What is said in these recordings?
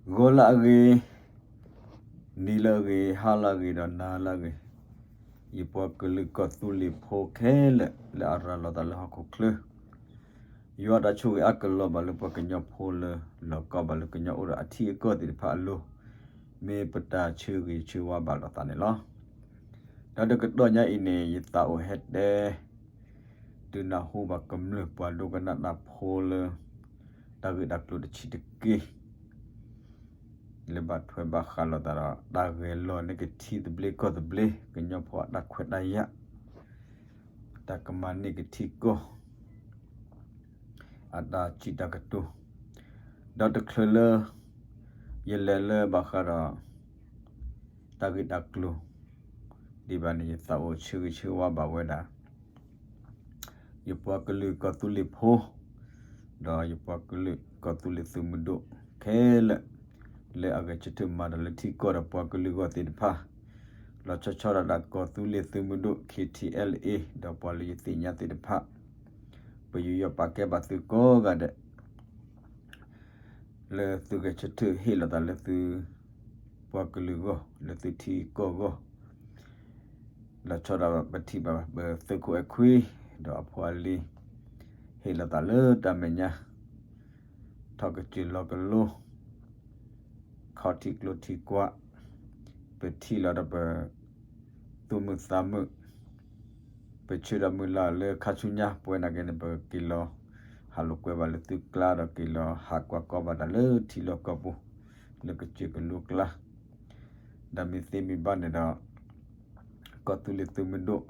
ဂီၤလၢအဂ့ၤ, နံၤလၢအဂ့ၤ, ဟါလၢအဂ့ၤ ဒီးနၤလၢအဂ့ၤ, ယပှၤကလုာ်ကီၢ်သူလ့ၤဖိခဲလၢာ် လၢအရၤလီၤသးလၢဟီၣ်ခိၣ်ချၢ, ယွၤတၢ်ဆိၣ်ဂ့ၤအါကလီၤဘၣ်လၢပှၤကညီဖိလၢ လီၤကီဘၣ်လၢကညီအိၣ်ဒီးအထံအကီၢ်သ့ၣ်တဖၣ်အလိၤ, မ့ၢ်ပတၢ်ဆၢဂ့ၤဆၢဝါဘၣ်လိာ်သးန့ၣ်လီၤ. ဒီးတကတီၢ်ညါအံၤန့ၣ် ယသးအိၣ်ဟဲတဲ ဒုးနၢ်ဟူဘၣ်ကမျၢၢ်ပှၤဒိကနၣ်တၢ်ဖိလၢ တၢ်ဂ့ၢ်တၢ်ကျိၤတဆံးတက့ၢ် လၢဘၣ်ထွဲဘၣ်ဃးလိာ်သးဒီး တၢ်ဂဲၤလီၤန့ၢ်ကထံသဘျ့ကီၢ်သဘျ့ ကညီဖိအတၢ်ခွဲးတၢ်ယာ်, တၢ်ကမၤန့ၢ်ကထံကီၢ် အတၢ်စံးတၢ်ကတိၤ, ဒီးတချုးလၢ ယလဲၤလၢဘၣ်ဃးဒီး တၢ်ဂ့ၢ်တၢ်ကျိၤ ဒံးဘၣ်န့ၣ် ယသးအိၣ်ဆၢဂ့ၤဆၢဝါဘၣ်ဝဲဒၣ် ယပှၤကလုာ်ကီၢ်သူလ့ၤဖိ ဒီးယပှၤကလုာ်ကီၢ်သူလ့ၤသုးမုၢ်ဒိၣ် ခဲလၢာ် လၢအဂဲၤဆၢထၢၣ်မၤတၢ်လၢထံကီၢ်ဒီးပှၤကလုာ်ဂီၢ်သ့ၣ်တဖၣ်, လီၤဆီဆီဒၣ်တၢ်ကီၢ်သူလ့ၤသုးမုၢ်ဒိၣ် ခ့ထံအဲလ်အ့ ဒီးပှၤလၢယသ့ၣ်ညါသ့ၣ်တဖၣ်, ပယူးယီၣ်ပာ်ကဲဘၣ်သုကိးဂၤဒဲး လၢသုဂဲၤဆၢထၢၣ်ဟ့ၣ်လီၤသးလၢသု ပှၤကလုာ်ဂီၢ် လၢသုထံကီၢ်ဂီၢ်, လီၤဆီဒၣ်ပထံၣ်ဘၣ်ပသုးခိၣ်အဲၣ်ခွံ ဒီးအဖိအလံၤ ဟ့ၣ်လီၤသးလၢတၢ်မဲာ်ညါ ထီၣ်ကစၢၢ်လီၤကလိ ခီထံကျိထံကွၢ်, ပထံၣ်လီၤဒီးပ သူၣ်မုာ်သးမုာ်, ပဆၢဒီးမုၢ်လၢ်လၢခါဆူညါ ပဝဲနာ်က့န့ၣ် ပက့ၤလီၤ ဟးလိာ်ကွဲဘၣ်လၢသုကျါ ဒီးက့ၤလီၤဟးကွၢ်ကီဘၣ်တၢ်လၢထံလီၢ်ကီၢ်ပူၤ လၢကစၢၢ်ကလိကျါ, ဒီးမ့ၢ်သ့မ့ၢ်ဘၣ်န့ၣ်ဒီး ကီၢ်သူလ့ၤသုးမုၢ်ဒိၣ်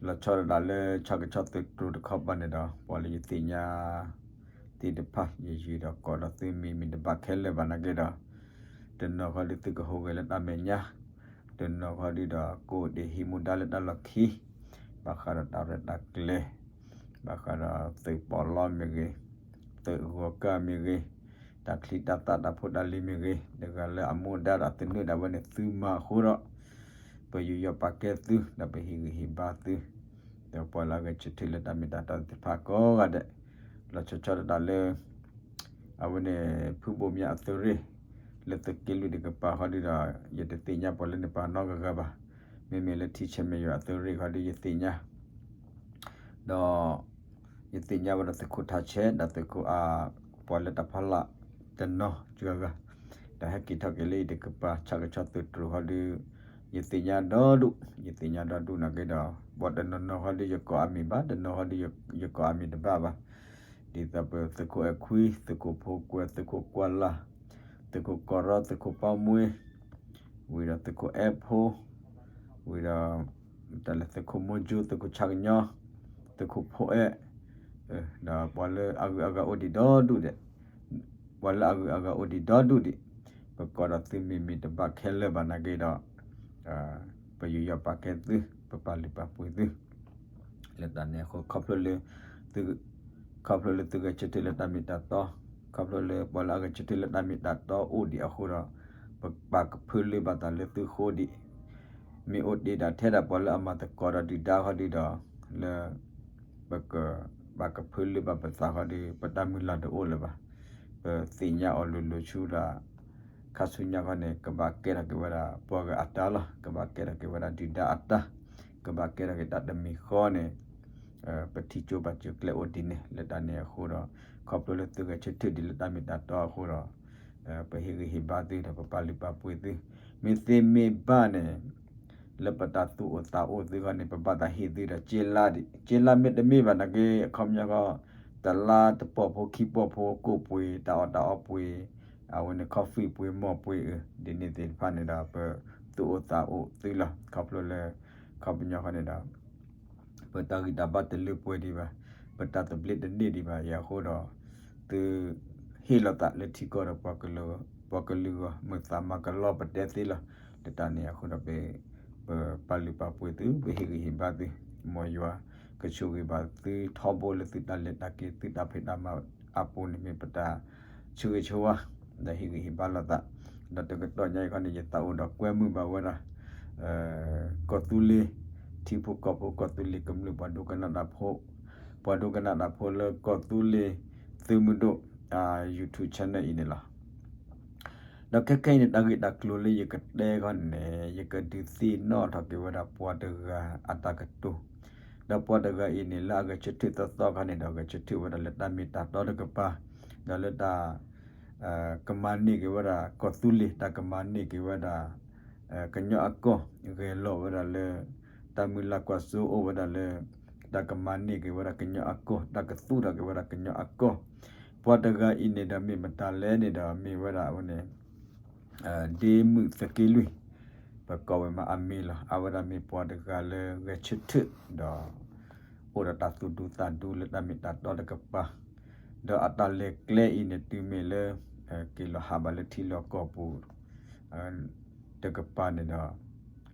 လီၤဆီဒၣ်တၢ်လၢဆၣ်ကဆီသုးတြိၤတခီပၤန့ၣ်ဒီး ပှၤလၢယသ့ၣ်ညါသ့ၣ်တဖၣ် ယယုၢ်ဒီးကိးဒီးသုမံၤမံၤတဘၣ်ခဲလၢာ်ဘၣ်နာ်က့ဒီး တနီၤဃီဒုးသုကဟူးဂဲၤလၢတၢ်မဲာ်ညါ, တနီၤဃီဒုးဒီးကအိၣ်ဒံးဟံးမူဒါလၢတၢ်လီၢ်ခံ, ဘၣ်ဃးဒီးတၢ်ရဲၣ်တၢ်ကျဲၤ, ဘၣ်ဃးဒီးသုးပီးလီမ့ၢ်ဂ့ၤ, သုးဂီၤကၢ်မ့ၢ်ဂ့ၤ, တၢ်ချံတၢ်သၣ်တၢ်ဖိတၢ်လံၤမ့ၢ်ဂ့ၤ, တဂၤလၢအမူဒါဒီးသနၢၣ်ဒၣ်ဝဲန့ၣ် သုမၤအဃိဒီး ပယူးယီၣ်ပာ်ကဲသု ဒီးပဟ့ၣ်ဂံၢ်ဟ့ၣ်ဘါသု, ဒီးပှၤလၢအဂဲၤဆၢထၢၣ်လၢတၢ်မ့ၢ်တၢ်တီသ့ၣ်တဖၣ်ကိးဂၤဒဲး, လီၤဆီဆီဒၣ်တၢ်လၢ အဝဲန့ၣ် ဖုဘိၣ်မၠးအသုးရ့ၣ် လၢသုးက့လွံၢ်တကပၤဃီဒုးဒီး ယတသ့ၣ်ညါပှၤလၢန့ၣ်ပှၤနီတဂၤဂၤဘၣ်, မ့မ့ၢ်လၢထံဆဲးမဲာ်ယွၤအသုးရ့ၣ်ဃီဒုးယသ့ၣ်ညါ ဒီး ယသ့ၣ်ညါဝဲဒီးသုးခိၣ်ထးဆဲး ဒီးသုးခိၣ်အ ပှၤလၢတၢ်ဖီလာ်တနီၤစှၤဂၤ, ဒီးဟဲက့ၤထီၣ်က့ၤလၢအံၤတကပၤ ဆၣ်ကဆီသုးတြိၤဃီဒုး ယသ့ၣ်ညါဒီဒူၣ်, ယသ့ၣ်ညါဒီဒူၣ်နာ်က့ဒီး ပှၤတနီၤနီၤဃီဒုးယကိးအမံၤဘၣ်, တနီၤဃီဒုးယကိးအမံၤတဘၣ်ဘၣ်, ဒ်သိးပသုးခိၣ်အဲၣ်ခွံ, သုးခိၣ်ဖိကွဲ, သုးခိၣ်ကွၢ်လၢ်, သုးခိၣ်ကီၢ်ရီ, သုးခိၣ်ပီမွ့ ဝံၤဒီးသုးခိၣ်အဲၣ်ဖိ, ဝံၤဒီး တၢ်လၢသုးခိၣ်မိၢ်ကၠိ, သုးခိၣ်ဆၣ်ကညီ, သုးခိၣ်ဖိအဲၣ်, ဒီးပှၤလၢအဂုၤအဂၤအိၣ်ဒံးဒီဒူၣ်ဒဲး, ပှၤလၢအဂုၤအဂၤအိၣ်ဒံးဒီဒူၣ်ဒံး, ပကိးဒီးသုမံၤမံၤတဘၣ်ခဲလၢာ်ဘၣ်နာ်က့ဒီး ပယူးယီၣ်ပာ်ကဲသု, ပပာ်လုၢ်ပာ်ပှ့ၤသု လၢတၢ်န့ၣ်အဃိ ခီဖျိလၢ ခီဖျိလၢသုဂဲၤဆၢထၢၣ်လၢတၢ်မ့ၢ်တၢ်တီ, ခီဖျိလၢပှၤလၢအဂဲၤဆၢထၢၣ်လၢတၢ်မ့ၢ်တၢ်တီအိၣ်ဒံးအဃိဒီး ပပာ်ကဖၢလၢဘၣ်သးလၢသုဃိဒံး, မ့ၢ်အိၣ်တ့ၢ်ဒၣ်ထဲဒၣ်ပှၤလၢအမၤသကိးဒီးဒုၣ်ဒါဃီဒုးဒီး လၢ ပကပာ်ကဖၢလၢဘၣ်ပသးဃီဒီး ပတၢ်မုၢ်လၢ်တအိၣ်လၢၤဘၣ်. ပသ့ၣ်ညါအီၤလိၤလိၤဆူဒီး ခါဆူညါဃီန့ၣ် ကဘၣ်ကဲထီၣ်က့ၤဝဲဒၣ် ပှၤဂၤအတၢ်လီၤ, ကဘၣ်ကဲထီၣ်က့ၤဝဲဒၣ်ဒုၣ်ဒါအတၢ်, ကဘၣ်ကဲထီၣ်က့ၤတၢ်တမံၤဃီန့ၣ် ပထံၣ်ကၠိဘၣ်စၢၤကျဲအိၣ်ဒ်န့ၣ် လၢတၢ်န့ၣ်အဃိဒီး ခီဖျိလၢသုဂဲၤဆၢထၢၣ်ဒံးလၢတၢ်မ့ၢ်တၢ်တီအဃိဒီး ပဟ့ၣ်ဂံၢ်ဟ့ၣ်ဘါသုဒီးပပာ်လုၢ်ပာ်ပှ့ၤသု, မ့ၢ်သ့မ့ၢ်ဘၣ်န့ၣ် လၢပတၢ်သူၣ်အိၣ်သးအိၣ်သုဃီန့ၣ် ပဘၣ်သးဟ့ၣ်သုဒီး က့လါဒံး, က့လါမ့တမ့ၢ်ဘၣ်နာ်က့ အခီပညီဃီ တလါတပီၢ်ဖိခံပီၢ်ဖိ ကိၣ်ပှ့ၤ တၢ်အီၣ်တၢ်အီပှ့ၤ အဝဲန့ၣ် coffee ပှ့ၤ မီၢ်ပှ့ၤအၢ ဒ်န့ၣ်သ့ၣ်တဖၣ်န့ၣ်ဒီး ပသူၣ်အိၣ်သးအိၣ်သုလီၤ. ခီဖျိလၢ ခီပညီဃီန့ၣ်ဒီး ပတၢ်ဂံၢ်တၢ်ဘါတလၢပှဲၤဒံးဘၣ်, ပတၢ်သဘျ့တန့ၢ်ဒံးဘၣ်အံၤအဃိဒီး သုဟ့ၣ်လီၤသးလၢထံကီၢ်ဒီး ပှၤကလုာ်ဂီၢ် မုာ်သးမၤကလီပတဲသ့လီၤ. လၢတၢ်န့ၣ်အဃိဒီး ပ ပပာ်လုၢ်ပာ်ပှ့ၤသု, ပဟ့ၣ်ဂံၢ်ဟ့ၣ်ဘါသု, မ်ယွၤကဆိၣ်ဂ့ၤဘၣ်သုထီဘိလၢသုတၢ်လဲၤတၢ်က့ၤ သုတၢ်ဖံးတၢ်မၤအပူၤန့ၣ် မ့ၢ်ပတၢ်ဆၢဂ့ၤဆၢဝါ ဒီးဟ့ၣ်ဂံၢ်ဟ့ၣ်ဘါလိာ်သး, ဒီးတကတီၢ်ညါအံၤခီန့ၣ် ယသးအိၣ်ဒီးကွဲမုာ်ဘၣ်ဝဲဒၣ် ကီၢ်သူလ့ၤ ထံဖိကီၢ်ဖိ ကီၢ်သူလ့ၤကမျၢၢ် ပှၤဒိကနၣ်တၢ်ဖိ, ပှၤဒိကနၣ်တၢ်ဖိလၢကီၢ်သူလ့ၤသုးမုၢ်ဒိၣ် YouTube channel အံၤန့ၣ်လီၤ. ဒီးခဲခဲအံၤန့ၣ် တၢ်ဂ့ၢ်တၢ်ကျိၤလၢယကတဲခီန့ၣ် ယကဒုးသ့ၣ်နီၣ်ထီၣ်က့ၤဝဲဒၣ်ပှၤတဂၤအတၢ်ကတိၤ, ဒီးပှၤတဂၤအံၤန့ၣ် လၢအဂဲၤဆၢထၢၣ်သီသီခါန့ၣ်ဒီး ဂဲၤဆၢထၢၣ်ဝဲဒၣ်လၢတၢ်မ့ၢ်တၢ်တီတကပၤ, ဒီးလၢတၢ် ကမၤန့ၢ်က့ၤဝဲဒၣ်ကီၢ်သူလ့ၤ, တၢ်ကမၤန့ၢ်က့ၤဝဲဒၣ် ကညီအကီၢ်, ဂဲၤလိာ်ဝဲဒၣ်လၢ တၢ်မုၢ်လၢ်ကွၢ်စိအိၣ်ဝဲဒၣ်လၢ တၢ်ကမၤန့ၢ်က့ၤဝဲဒၣ်ကညီအကီၢ်, တၢ်ကသူၣ်ထီၣ်က့ၤဝဲဒၣ်ကညီအကီၢ်. ပှၤတဂၤအံၤန့ၣ်ဒီးမ့ၢ်မတၤလဲၣ်န့ၣ်ဒီး မ့ၢ်ဝဲဒၣ်အဝဲန့ၣ် ဒ့မုၣ်သက့လွံၢ်, ပကိးဝဲမးအမ့ၢ်လီၤ. အဝဲဒၣ်မ့ၢ်ပှၤတဂၤလၢဂဲၤဆၢထၢၣ်ဒီး အိၣ်ဒီးတၢ်သူၣ်ဒူသးဒူလၢတၢ်မ့ၢ်တၢ်တီတကပၤ, ဒီးအတၢ်လဲၤကျဲအံၤန့ၣ် တုၤမ့ၢ်လၢ က့ၤလီၤဟးဘၣ်လၢထံလီၢ်ကီၢ်ပူၤ တကပၤန့ၣ်ဒီး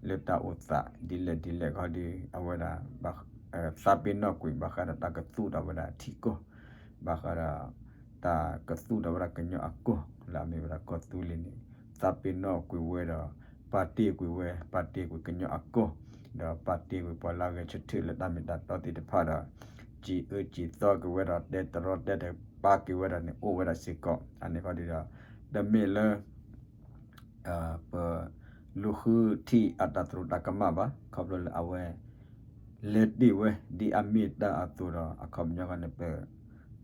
လၢတၢ်အိၣ်သးဒ်လဲၣ်ဒ်လဲၣ်ခီဒီး အဝဲဒၣ် သးပ့ၤနီၣ်ကွံာ်ဘၣ်ဃးဒီးတၢ်ကသူၣ်ထီၣ်ဝဲဒၣ်ထံကီၢ်, ဘၣ်ဃးဒီး တၢ်ကသူၣ်ထီၣ်ဝဲဒၣ်ကညီအကီၢ် လၢအမ့ၢ်ဝဲဒၣ်ကီၢ်သူလ့ၤန့ၣ် သးပ့ၤနီၣ်ကွံာ်ဝဲဒီး ပာ်တ့ၢ်ကွံာ်ဝဲ, ပာ်တ့ၢ်ကွံာ်ကညီအကီၢ်, ဒီးပာ်တ့ၢ်ကွံာ်ပှၤလၢအဂဲၤဆၢထၢၣ်လၢတၢ်မ့ၢ်တၢ်တီသ့ၣ်တဖၣ်ဒီး စံးအၢစံးသီက့ၤဝဲဒီး တဲတရီတဲတပါက့ၤဝဲဒၣ်န့ၣ် အိၣ်ဝဲဒၣ်စ့ၢ်ကီး. အန့ၣ်ခီဒီး တမ့ၢ်လၢ ပလူၤဃုထံၣ်အတၢ်သရူးတၢ်ကမၣ်ဘၣ်, ခီဖျိလၢအဝဲ လဲၤတ့ၢ်ဝဲ ဒ်အမ့ၢ်တၢ်အသိးဒီး အခီပညီဃီန့ၣ် ပ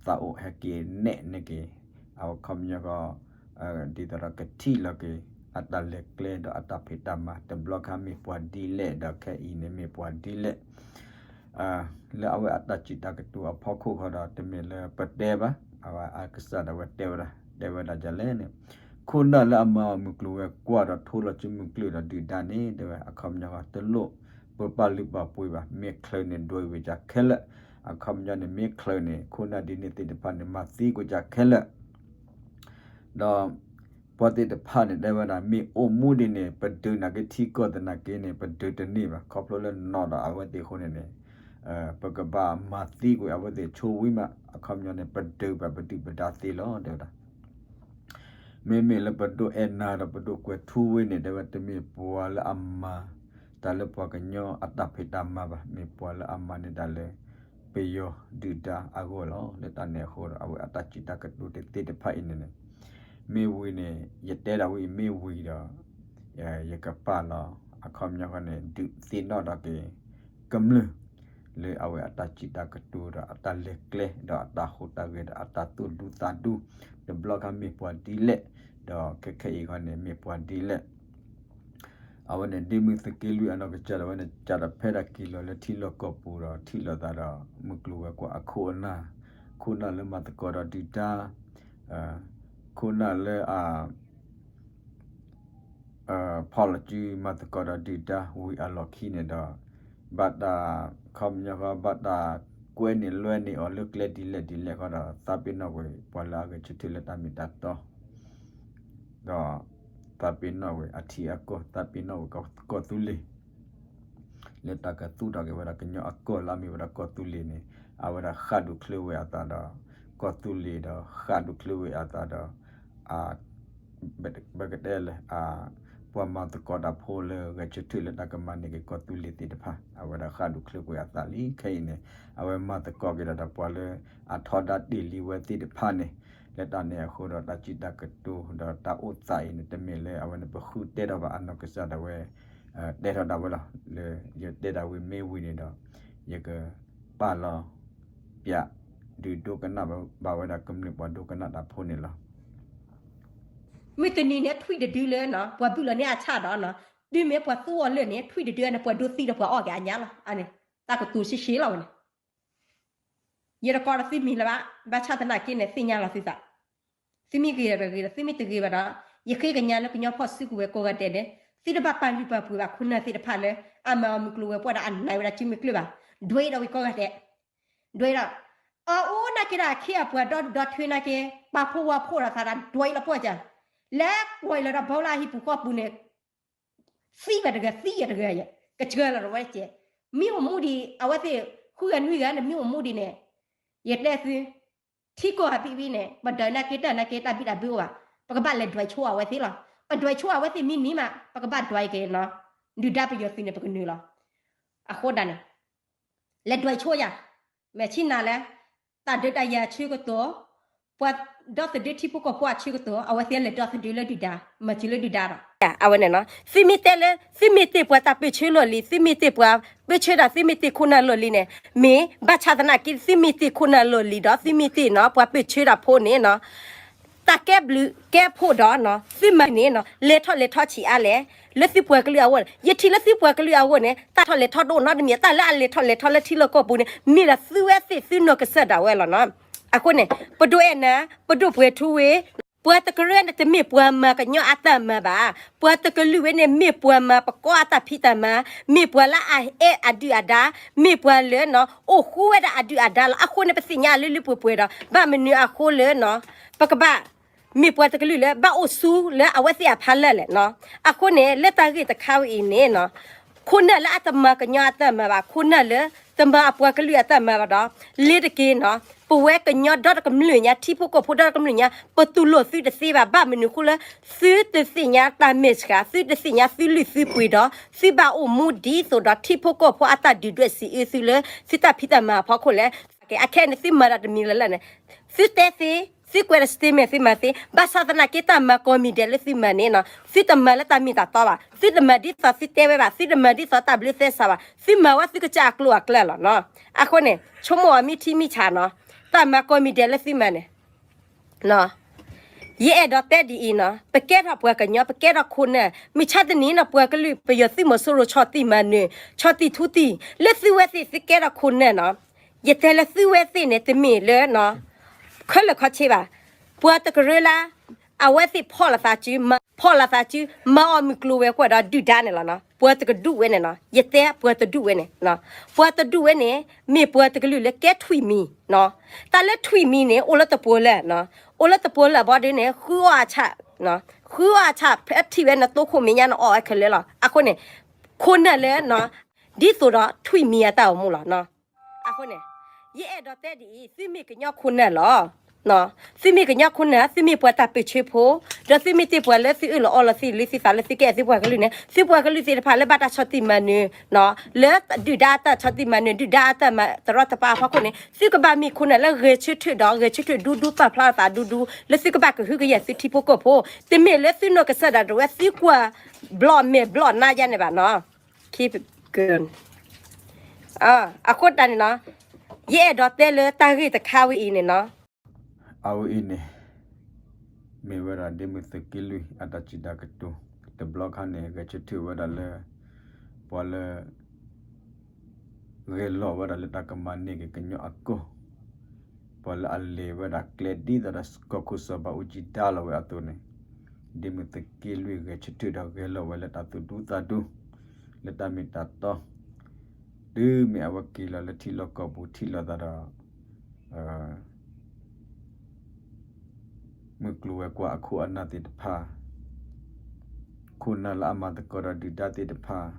သးအိၣ်ဟဲက့ၤနဲၣ်န့ၢ်က့ၤ အခီပညီဃီ ဒ်သိးဒီးကထံၣ်လီၤက့ၤ အတၢ်လဲၤကျဲဒီးအတၢ်ဖံးတၢ်မၤ တဘျီခါမ့ၢ်ပှၤဒ်လဲၣ် ဒီးခဲအံၤန့ၣ်မ့ၢ်ပှၤဒ်လဲၣ် လၢအဝဲအတၢ်စံးတၢ်ကတိၤအဖီခိၣ်ဃီဒီး တမ့ၢ်လၢပတဲဘၣ်, အဝဲအကစၢ်ဒၣ်ဝဲတဲဝဲဒၣ်, တဲဝဲဒၣ်ဒ်လဲၣ်န့ၣ်, ခိၣ်နၢ်လၢအမၤအီၤမုၢ်ကျိၤဝဲၤကွာ်ဒီးထိလီၤစုမုၢ်ကျိၤဒီးဒုၣ်ဒါန့ၣ် တဲဝဲ အခီပညီဃီ တလိၣ်ပပာ်လုၢ်ပာ်ပှ့ၤဘၣ်, မ့ၢ်ချၢးန့ၣ်ဒွဲဝဲဒၣ်ခဲလၢာ်, အခီပညီန့ၣ် မ့ၢ်ချၢးန့ၣ် ခိၣ်နၢ်ဒ်န့ၣ်သ့ၣ်တဖၣ်န့ၣ် မၤသံကွံာ်ဒၣ်ခဲလၢာ် ဒီး ပှၤသ့ၣ်တဖၣ်န့ၣ် တဲဝဲဒၣ် မ့ၢ်အိၣ်မူဒ်န့ၣ် ပဒုးနာ်က့ထံကီၢ်သနာ်က့န့ၣ် ပဒုးတန့ၢ်ဘၣ်, ခီဖျိလၢနီၢ်ဒီးအဝဲသ့ၣ်အဃိန့ၣ်န့ၣ် ပကဘၣ်မၤသံကွံာ်အဝဲသ့ၣ်ဆိဝံၤမး, အခီပညီန့ၣ် ပဒုးဘၣ်ပဒုၣ်ပဒါသ့လီၤ တဲဝဲဒၣ် မ့မ့ၢ်လၢပဒိၣ်အဲၣ်နၤဒီးပဒိၣ်ကွဲၤထူဝ့န့ၣ် တဲဝဲ တမ့ၢ်ပှၤလၢအမၤ တၢ်လၢပှၤကညီအတၢ်ဖံးတၢ်မၤဘၣ်, မ့ၢ်ပှၤလၢအမၤန့ၢ်တၢ်လၢ ပယီၤဒုၣ်ဒါအဂီၢ်လီၤ. လၢတၢ်န့ၣ်အဃိဒီး အဝဲအတၢ်စံးတၢ်ကတိၤတသ့ၣ်တဖၣ်အံၤန့ၣ်န့ၣ် မ့ၢ်ဝံၤန့ၣ် ယတဲဒၣ်ဝံၤအံၤမ့ၢ်ဝံၤဒီး ယကပာ်လီၤ အခီပညီဃီန့ၣ် ဒုးသ့ၣ်နီၣ်ထီၣ်က့ၤ ကမျၢၢ် လၢအဝဲအတၢ်စံးတၢ်ကတိၤဒီးအတၢ်လဲၤကျဲ ဒီးအတၢ်ဟူးတၢ်ဂဲၤဒီးအတၢ်သူၣ်ဒူသးဒူ တဘျီခါမ့ၢ်ပှၤဒ်လဲၣ်, ဒီးခဲခဲအံၤဃီန့ၣ် မ့ၢ်ပှၤဒ်လဲၣ် အဝဲန့ၣ် ဒ့မုၣ်သက့လွံၢ်အနီၢ်ကစၢ်ဒၣ်ဝဲန့ၣ် စးထီၣ်ဖဲဒၣ်က့ၤလီၤလၢထံလီၢ်ကီၢ်ပူၤဒီး ထံၣ်လိာ်သးဒီး မုၢ်ကျိၤဝဲၤကွာ်အခိၣ်အနၢ်, ခိၣ်နၢ်လၢမၤသကိးဒီးဒုၣ်ဒါ, ခိၣ်နၢ်လၢအ ဖီၣ်လီၤစုမၤသကိးဒီးဒုၣ်ဒါဝံၤအလီၢ်ခံန့ၣ်ဒီး ဘၣ်တၢ် ခီပညီဃီ ဘၣ်တၢ်ကွဲန့ၢ်လွဲန့ၢ်အီၤလၢကျဲဒ်လဲၣ်ဒ်လဲၣ်ဃီဒီး သးပ့ၤနီၣ်ကွံာ်ပှၤလၢအဂဲၤဆၢထၢၣ်လၢတၢ်မ့ၢ်တၢ်တီ ဒီး သးပ့ၤနီၣ်ကွံာ်အထံအကီၢ် သးပ့ၤနီၣ်ကွံာ်ကီၢ်သူလ့ၤ လၢတၢ်ကသူၣ်ထီၣ်က့ၤဝဲဒၣ်ကညီအကီၢ်လၢအမ့ၢ်ဝဲဒၣ်ကီၢ်သူလ့ၤန့ၣ် အဝဲဒၣ်ဃၣ်ဒူၣ်ချၢဝဲအသးဒီး ကီၢ်သူလ့ၤဒီးဃၣ်ဒူၣ်ချၢဝဲအသးဒီး ပကတဲလၢ ပှၤမၤသကိးတၢ်ဖိလၢဂဲၤဆၢထၢၣ်လၢတၢ်ကမၤန့ၢ်က့ၤကီၢ်သူလ့ၤသ့ၣ်တဖၣ် အဝဲဒၣ်ဃၣ်ဒူၣ်ချၢကွံာ်အသးလံ ခဲအံၤန့ၣ် အဝဲမၤသကိးက့ၤဒီးတၢ်ပှၤလၢအထီဒါတ့ၢ်လံဝဲသ့ၣ်တဖၣ်န့ၣ် လၢတၢ်န့ၣ်အဃိဒီးတၢ်စံးတၢ်ကတိၤဒီးတၢ်အိၣ်သးအံၤန့ၣ် တမ့ၢ်လၢအဝဲန့ၣ်ပဃုတဲထီၣ်ဘၣ်အနီၢ်ကစၢ်ဒၣ်ဝဲ တဲထီၣ်ဒၣ်ဝဲလီၤ လၢယတဲဒၣ်ဝံၤမ့ၢ်ဝံၤန့ၣ်ဒီး ယကပာ်လီၤ ပျး ဒုးဒိကနၣ်ဘၣ်ဝဲဒၣ်ကမျၢၢ်ပှၤဒိကနၣ်တၢ်ဖိန့ၣ်လီၤ. မုၢ်တနံၤန့ၣ်ထွံၣ်တဒုလၢနီၤ ပှၤဘုၣ်လီၤန့ၢ်အဆၣ်ဒီးနီၤ တုၤမ့ၢ်ပှၤသူအီၤလၢာ်န့ၣ် ထွံၣ်တဒုန့ၣ် ပှၤဒိသံဒီးပှၤအီၣ်က့ၤအညါလီၤ. အန့ၣ် တၢ်ကတိၤရှဲရှဲလီၤဝဲန့ၣ် ယတကိးဒီးသုမံၤလၢၤဘၣ် ဘၣ်ဆၣ်သနာ်က့န့ၣ် သ့ၣ်ညါလီၤသုသး သုမ့ၢ်ဂ့ၤဒီးဂ့ၤဒီး သုမ့ၢ်တဂ့ၤဘၣ်ဒီး ယဃ့ကညးလၢကညီဖီၣ်စုကဝဲၤကိးဂၤဒဲးန့ၣ် သုတဘၣ်ပာ်လုၢ်ပာ်ပှ့ၤဘၣ်ခိၣ်နၢ်သ့ၣ်တဖၣ်လၢ အမၤအီၤမုၢ်ကျိၤဝဲၤကွာ်ဒီးအနၢၤဝဲဒၣ်စုမုၢ်ကျၢၢ်ဘၣ် ဒွဲဒီးဝံၤကိးဂၤဒဲး ဒွဲဒီး အအိၣ်နာ်က့ဒီးအခ့အပှၤဒီဒူၣ်ဒီထၢနာ်က့ ပာ်ဖှိၣ်ဝါဖှိၣ်ဒီးသးဒီးဒွဲလီၤပှီၢ်ကၢ် လဲၤကွၢ်လီၤဒီးဘီလၢအဟံၣ်ပူၤဃီပူၤန့ၣ် သံဝဲတဂၤ သံဝဲတဂၤ ကဆှၢလီၤဝဲကဲ မ့ၢ်အိၣ်မူဒံး အဝဲသ့ၣ် ဃုဂၤနွံဂၤန့ၣ် မ့ၢ်အိၣ်မူဒံးန့ၣ် ယတဲသု ထံကီၢ်ဟးဘံၣ်ဘံၣ်န့ၣ် ပဒွဲနာ်က့တၢ်နာ်က့တၢ်ဘံၣ်တၢ်ဘၢအိၣ်ဘၣ် ပကဘၣ်လဲၤဒွဲဆိအဝဲသ့ၣ်လီၤ. ပဒွဲဆိအဝဲသ့ၣ်မ့ၢ်နံၤမး ပကဘၣ်ဒွဲက့ၤနီၤ ဒုၣ်ဒါပယီၤသုးန့ၣ် ပကနုာ်လီၤ. အဃိဒၣ်န့ၣ် လဲၤဒွဲဆိယၤ မဲာ်ဆံၣ်နၤလဲၣ် တၢ်ဒုးတၢ်ယၤဆၢကတီၢ် ပှၤဒီသဒၢထံဖိကီၢ်ဖိအဆၢကတီၢ် အဝဲသ့ၣ်လဲၤဒီသဒၢလၢဒုၣ်ဒါ, မၤစၢၤလၢဒုၣ်ဒါဒီး အဝဲန့ၣ်နီၤ, သုမ့ၢ်တဲလၢ သုမ့ၢ်တ့ၢ်ပှၤတၢ်ပၢၢ်ဆၢလီၢ်လံၤ, သုမ့ၢ်တ့ၢ်ပှၤ ပၢၢ်ဆၢဒၣ်သုမ့ၢ်တ့ၢ်ခိၣ်နၢ်လီၢ်လံၤန့ၣ်, မ့ၢ်ဘၣ်ဆၣ်သနာ်က့ သုမ့ၢ်တ့ၢ်ခိၣ်နၢ်လီၢ်လံၤဒီး သုမ့ၢ်တ့ၢ်နီၤ ပှၤပၢၢ်ဆၢဒၣ်ဖိန့ၣ်နီၤ တၢ်ကဲဘျုးကဲဖှိၣ်ဒီးနီၤ သုမၤန့ၣ်နီၤ လဲၤထီၣ်လဲၤထီဆံးအါလဲၣ်, လၢသုပှၤကလုာ်အဂီၢ်န့ၣ် ယထံၣ်လၢသုပှၤကလုာ်အဂီၢ်န့ၣ် တၢ်ထီၣ်လဲၤထီတအိၣ်နီတမံၤ, တၢ်လၢအလဲၤထီၣ်လဲၤထီလၢထံလီၢ်ကီၢ်ပူၤန့ၣ် မ့ၢ်ဒၣ်သုဝဲသ့ၣ်သုနီၢ်ကစၢ်ဒၣ်ဝဲလီၤနီၤ. အဃိန့ၣ် ပဒိၣ်အဲၣ်နၤ ပဒိၣ်ပှဲၤထူဝ့ ပှၤတကရၢန့ၣ် တမ့ၢ်ပှၤမၤကညီအတၢ်မၤဘၣ်, ပှၤတကလုာ်ဝဲန့ၣ် မ့ၢ်ပှၤမၤပကီၢ်အတၢ်ဖံးတၢ်မၤ, မ့ၢ်ပှၤလၢအအဲၣ်အဒုၣ်အဒါ, မ့ၢ်ပှၤလၢနီၤ အိၣ်ဃူဝဲဒၣ်အဒုၣ်အဒါလီၤ. အဃိန့ၣ် ပသ့ၣ်ညါလၢလၢပှဲၤပှဲၤဒီး ဘၣ်မနုၤအဃိလၢနီၤ ပကဘၣ် မ့ၢ်ပှၤတကလုာ်လၢ ဘၣ်အိၣ်ဆူလၢအဝဲသ့ၣ်အဖီလာ်လဲၣ်နီၤ. အဃိန့ၣ် လၢတၢ်ဂ့ၢ်တခါဝဲအံၤန့ၣ်နီၤ ခိၣ်နၢ်လၢအတမၤကညီအတၢ်မၤဘၣ်, ခိၣ်နၢ်လၢတမၤအပှၤကလုာ်အတၢ်မၤဘၣ်ဒီး လ့ၤတက့ၢ်နီၤ ပဝဲကညီဒီတကမျၢၢ်ညါ ထံဖိကီၢ်ဖိဒီတကမျၢၢ်ညါ ပတူၢ်လိာ်သုတသ့ဘၣ်. ဘၣ်မနုၤအဃိလၢ သုတသ့ၣ်ညါတၢ်မဲာ်ဆှး, သုတသ့ၣ်ညါသုလုၢ်သုပှ့ၤဒီး သုဘၣ်အိၣ်မူဒ်သိးဒီးထံဖိကီၢ်ဖိအတၢ်ဒုၣ်ဒွဲၣ်စံးအၢသုလၢ သုတၢ်ဖံးတၢ်မၤအဖီခိၣ်လဲၣ်. အခဲအံၤန့ၣ် သုမၤတၢ်တမံၤလၢ်လၢ်န့ၣ် သုတဲသ့, သုကွဲးဒီး statement သုမၤသ့, ဘၣ်ဆၣ်သနာ်က့ တၢ်မၤကိးမံၤဒဲးလၢသုမၤန့ၣ်နီၤ သုတမၤလၢတၢ်မ့ၢ်တၢ်တီဘၣ်, သုတမၤဒ်သိးသုတဲဝဲဘၣ်, သုတမၤဒ်သိးတၢ်ဘျုးသဲစးဘၣ်, သုမၤဝဲသုကစၢ်အကျိၤအကျဲလီၤနီၤ. အဃိန့ၣ် ဆိကမိၣ်အီၤမ့ၢ်ထံမ့ၢ်ဆးနီၤ, တၢ်မၤကိးမံၤဒဲးလၢသုမၤန့ၣ် ယအဲၣ်ဒိးတဲဒ်အံၤနီၤ, ပကဲထီၣ်ပှၤကညီ, ပကဲထီၣ်ခိၣ်နၢ်, မုၢ်ဆါတနံၤနီၤ ပှၤကလုာ်ပယီၤသုးမီၤစိရိၤဆီၣ်တံၢ်မၤနၢၤ, ဆီၣ်တံၢ်ထူတံၢ်, လၢသုဝဲသ့ၣ်သုကဲထီၣ်ခိၣ်နၢ်နီၤ, ယတဲလၢသုဝဲသ့ၣ်န့ၣ် တမ့ၢ်လၢ ခဲလၢာ်ခဲဆ့ဘၣ်. ပှၤတကရၢလၢ အဝဲသ့ၣ်ဖီၣ်လိာ်သးစု, ဖီၣ်လိာ်သးစု, မၤအီၣ်မုၢ်ကျိၤဝဲၤကွာ်ဒီးဒုၣ်ဒါန့ၣ်လီၤနီၤ. ပှၤတကဒူၣ်ဝဲန့ၣ်နီၤ, ယတဲပှၤတဒူၣ်ဝဲန့ၣ်, ပှၤတဒူၣ်ဝဲန့ၣ် မ့ၢ်ပှၤတကလုာ်လၢကဲထွံၣ်မံၤနီၤ. တၢ်လၢထွံၣ်မံၤန့ၣ် အိၣ်လၢတပှဲၤလၢ်နီၤ, အိၣ်လၢတပှဲၤလၢ်ဘီဒုန့ၣ် ဃုအီၣ်အဆၣ်, ဃုအီၣ်အဆၣ် ဖဲထံၣ်ဝဲနသိခိၣ်မဲာ်ညါနအီၣ်ဝဲခဲလၢာ်လီၤ. အဃိန့ၣ် ခိၣ်နၢ်လၢ ဒ်သိးဒီးထွံၣ်မံၤအတၢ်အိၣ်မူလီၤနီၤ. အဃိန့ၣ် ယအဲၣ်ဒိးတဲဒ်အံၤ, သုမ့ၢ်ကညီခိၣ်နၢ်လီၤ. သုမ့ၢ်ကညီခိၣ်နၢ်, သုမ့ၢ်ပှၤတၢ်ပၢၢ်ဆၢဖိ, ဒီးသုမ့ၢ်တ့ၢ်ပှၤလၢသုအၢၣ်လီၤအီလီၤသ့လၢသုသးလၢသုကအဲၣ်သုပှၤကလုာ်န့ၣ်, သုပှၤကလုာ်သ့ၣ်တဖၣ်လၢဘၣ်တၢ်ဆီၣ်တံၢ်မၤနၢၤ, လၢဒုၣ်ဒါအတၢ်ဆီၣ်တံၢ်မၤနၢၤ, ဒုၣ်ဒါအတၢ်မၤတရီတပါအဖီခိၣ်န့ၣ်, သုကဘၣ်မ့ၢ်ခိၣ်နၢ်လၢဂဲၤဆၢထၢၣ်ဒီး ဂဲၤဆၢထၢၣ်ဒူဒူပာ်ဖျါလိာ်သးဒူဒူ လၢသုကဘၣ်ကဟုကယာ်သုထံဖိကီၢ်ဖိ, တမ့ၢ်လၢသုနီၢ်ကစၢ်ဒၣ်တဝဲ သုကွၢ်ဘျီၣ်မဲာ်ဘျီၣ်နါယါန့ၣ်ဘၣ်နီၤ. အဃိတၢ်န့ၣ်နီၤ, ယအဲၣ်ဒိးတဲလၢတၢ်ဂ့ၢ်တခါဝဲအံၤန့ၣ်နီၤ. အဝဲအံၤန့ၣ် မ့ၢ်ဝဲဒၣ်ဒ့မုၢ်သုးက့လွံၢ်အတၢ်စံးတၢ်ကတိၤ, တဘျီခါန့ၣ် ဂဲၤဆၢထၢၣ်ဝဲဒၣ်လၢ ပှၤလၢ ဂဲၤလိာ်ဝဲဒၣ်လၢတၢ်ကမၤန့ၢ်က့ၤကညီအကီၢ်, ပှၤလၢအလဲၤဝဲဒၣ်ကျဲဒ်သိးဒီးကီၢ်ခိၣ်စီၤဘးအူကၠံဒါလီၤဝဲအသိးန့ၣ်, ဒ့မုၢ်သုးက့လွံၢ်ဂဲၤဆၢထၢၣ်ဒီးဂဲၤလိာ်ဝဲလၢတၢ်သူၣ်ဒူသးဒူ, လၢတၢ်မ့ၢ်တၢ်တီ, တုၤမ့ၢ်အဝဲက့ၤလီၤလၢထံလီၢ်ကီၢ်ပူၤထံၣ်လိာ်သးဒီး မုၢ်ကျိၤဝဲၤကွာ်အခိၣ်အနၢ်သ့ၣ်တဖၣ်, ခိၣ်နၢ်လၢအမၤသကိးဒီးဒုၣ်ဒါသ့ၣ်တဖၣ်,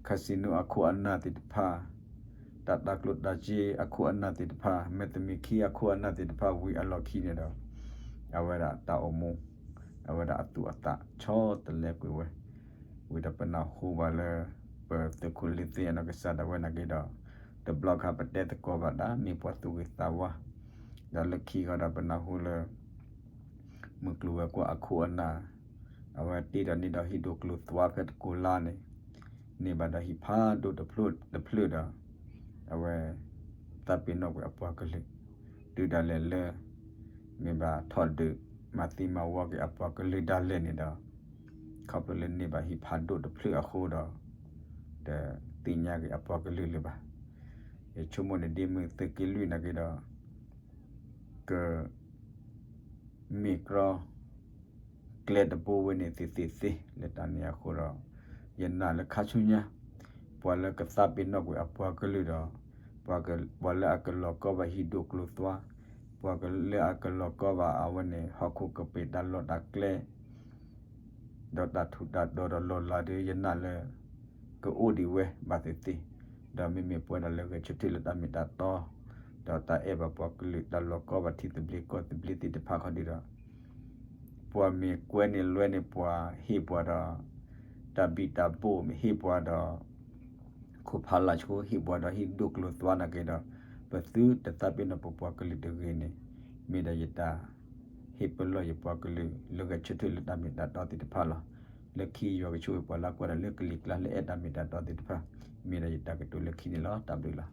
ခါစံနိအခိၣ်အနၢ်သ့ၣ်တဖၣ်, တၢ်တၤကျိၣ်တၤစ့အခိၣ်အနၢ်သ့ၣ်တဖၣ်, မဲၢ်သမံးခံအခိၣ်အနၢ်သ့ၣ်တဖၣ် ဝံၤအလီၢ်ခံန့ၣ်ဒီး အဝဲဒၣ်တၢ်အိၣ်မူ, အဝဲဒၣ်အသူၣ်အသးဆီတလဲကွံာ်ဝဲ, ဝံၤဒီးပနၢ်ဟူဘၣ်လၢ ပသုးခိၣ်လၢသ့ၣ်အနီၢ်ကစၢ်ဒၣ်ဝဲနာ်က့ဒီး တဘျီခါပတဲသကိးဘၣ်ဒၣ် မ့ၢ်ပှၤသူၣ်ဂ့ၤသးဝါ, ဒီးလၢခံဃီဒီးပနၢ်ဟူလၢ မုၢ်ကျိၤဝဲၤကွာ်အခိၣ်အနၢ်, အဝဲတ့ဒီးန့ၢ်ဒီးဟံၣ်ဒိၣ်ကျိၤသွါဖဲတကိလါန့ၣ်, န့ၢ်ဘၣ်ဒီးဟံၣ်ဖးဒိၣ်တဖျၢၣ်ဒီး အဝဲ သးပ့ၤနီၣ်ကွံာ်အပှၤကလုာ်, တုၤဒၣ်လဲာ်လၢ မ့ၢ်ဘၣ်ထီၣ်ဒုးမၤသံမၤဝီက့ၤအပှၤကလုာ်ဒၣ်လဲာ်န့ၣ်ဒီး ခီဖျိလၢန့ၢ်ဘၣ်ဟံၣ်ဖးဒိၣ်တဖျၢၣ်အဃိဒီး တသ့ၣ်ညါက့ၤအပှၤကလုာ်လၢၤဘၣ်. ယဆိကမိၣ်န့ၣ်ဒ်မုၢ်သုးက့လွံၢ်နာ်က့ဒီး က မ့ၢ်ကြီ ကျဲတဘိဝဲန့ၣ်သ့ၣ်သ့ၣ်သ့ၣ်လၢတၢ်န့ၣ်အဃိဒီး ယနာ်လၢခါဆူညါ ပှၤလၢကသးပ့ၤနီၣ်ကွံာ်အပှၤကလုာ်ဒီး ပှၤလၢအကလီၤကီဘၣ်ဟံၣ်ဒိၣ်ကျိၤသွါ, ပှၤလၢအကလီၤကီဘၣ်အဝဲန့ၣ် ဟီၣ်ခိၣ်ကပ့ၤတၢ်လီၢ်တၢ်ကျဲ ဒီးတၢ်ထူးတၢ်တီၤဒီးလီၤလးဒီး ယနာ်လၢ ကအိၣ်ဒံးဝဲဘၣ်သ့ၣ်သ့ၣ်, ဒီးမ့မ့ၢ်ပဝဲဒၣ်လၢဂဲၤဆၢထၢၣ်လၢတၢ်မ့ၢ်တၢ်တီ, ဒီးတၢ်အဲၣ်ဘၣ်ပှၤကလုာ် တၢ်လီၤကီဘၣ်ထံသဘျ့ကီၢ်သဘျ့သ့ၣ်တဖၣ်ခီဒုဒီး ပှၤမ့ၢ်ကွဲန့ၢ်လွဲန့ၢ်ပှၤ ဟ့ၣ်ပှၤဒီး တၢ်ဘံၣ်တၢ်ဘိၣ် မ့ၢ်ဟ့ၣ်ပှၤဒီး ခိၣ်ဖးလၢ်ဆိ ဟ့ၣ်ပှၤဒီးဟံၣ်ဒိၣ်ကျိၤသွါနာ်က့ဒီး ပသုတသးပ့ၤနီၣ်ပပှၤကလုာ်တဂ့ၤန့ၣ်, မ့ၢ်ဒၣ်ယတၢ်ဟ့ၣ်ပလီၢ်ယပှၤကလုာ်လၢဂဲၤဆၢထၢၣ်လၢတၢ်မ့ၢ်တၢ်တီသ့ၣ်တဖၣ်လီၤ. လၢခံယွၤကဆိၣ်ဂ့ၤပှၤလၢအကွၢ်တၢ်လၢကလံၤကျါလၢအဲၣ်တၢ်မ့ၢ်တၢ်တီသ့ၣ်တဖၣ်, မ့ၢ်ဒၣ်ယတၢ်ကတိၤလၢခံန့ၣ်လီၤ. တၢ်ဘျုးလီၤ.